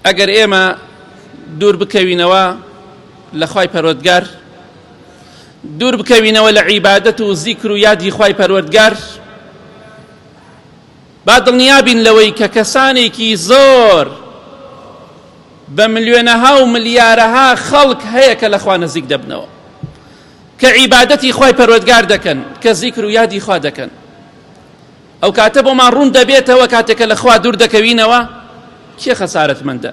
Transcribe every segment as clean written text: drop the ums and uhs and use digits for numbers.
ئەگەر ئێمە دوور بکەوینەوە لە خوای پەروەردگار، دوور بکەوینەوە لە عیبادەت و زیکر و یادی خوای پەروەردگار، با دڵنیا بین لەوەی کە کەسانێکی زۆر بە ملیۆنەها و ملیارەها خەڵک هەیە کە لە خوا نزیک دەبنەوە، کە عیبادەتی خوای پەروەردگار دەکەن، کە زیکر و یادی خوا دەکەن. ئەو کاتە بۆمان ڕوون دەبێتەوە کاتێک کە لە خوا دوور دەکەوینەوە کێ خەسارەتمەندە.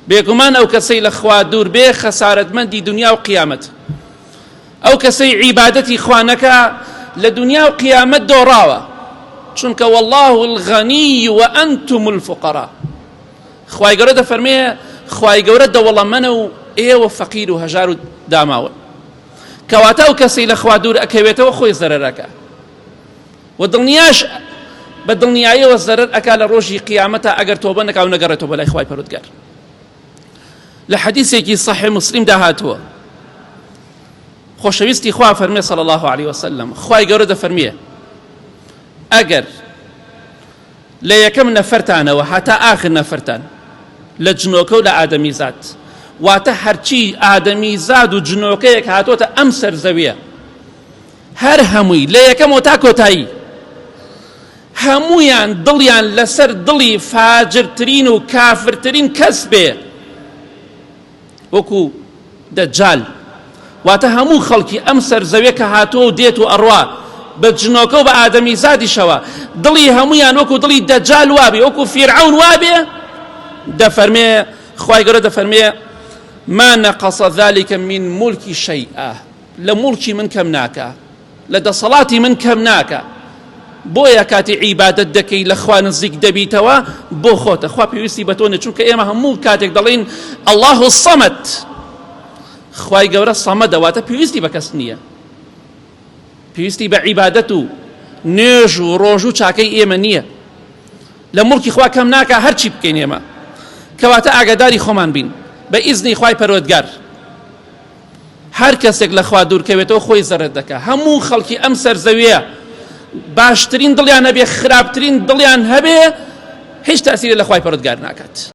بێگومان ئەو کەسەی لە خوا دوور بێ خەسارەتمەندی دنیا و قیامەت. ئەو کەسەی عیبادەتی خوا نەکا لە دنیا و قیامەت دۆڕاوە، چونکە واللە الغنی و انتم الفقراء. خوای گەورە دەفەرمێ خوای گەورە دەوڵەمەنە و ئێوە فەقیر و هەژار و داماون. کەواتە ئەو کەسەی لە خوا دوور ئەکەوێتەوە خۆی زەرەر ئەکا و دڵنیاش بە دڵنیاییەوە زەرەر ئەکا لە ڕۆژی قیامەتا ئەگەر تۆبە نەکا و نەگەڕێتەوە بۆ لای خوای پەروەردگار. لە حەدیثێکی صحیح مسلمدا هاتووە خۆشەویستی خوا فەرمێ صلی الله علیه وسلم خوای گەورە دەفەرمێ ئەگەر لە یەکەم نەفەرتانەوە هەتا ئاخر نەفەرتان لە جنۆکە و لە ئادەمیزاد، واتە هەرچی ئادەمیزاد و جنۆکەیەک هاتۆتە ئەم سەر زەویە هەر هەمووی لە یەکەمەوە تا کۆتایی هەموویان دڵیان لەسەر دڵی فاجرترین و کافرترین کەس بێ وەکو دەجال، واتە هەموو خەڵکی ئەم سەر زەویە کە هاتووە و دێت و ئەڕوا، بە جنۆکە و بە ئادەمیزادیشەوە، دڵی هەموویان وەکو دڵی دەجال وابێ، وەکو فیرعەون وابێ، دەفەرمێ، خوای گەورە دەفەرمێ، ما نقص ذلک من ملکی شیئا، لە موڵکی من کەم ناکا. لە دەسەڵاتی من کەم ناکا بۆیە کاتی عیبادەت دەکەی لە خوا نزیک دەبیتەوە بۆ خۆتە خوا پێویستی بە تۆ نیە چونکە ئێمە هەموو کاتێک دەڵێین الله الصمد خوای گەورە صەمەدە واتە پێویستی بە کەس نییە پێویستی بە عیبادەت و نوێژ و ڕۆژ و چاکەی ئێمە نییە لە موڵکی خوا کەم ناکا هەرچی بکەین ئێمە کەواتە ئاگاداری خۆمان بین بە ئیزنی خوای پەروەردگار هەر کەسێک لە خوا دوور کەوێتەوە خۆی زەرەر دەکا هەموو خەڵکی ئەم سەر زەویە باشترین دڵیان هەبێ خراپترین دڵیان هەبێ هیچ تاسیرێ لە خوای پەروەردگار ناکات.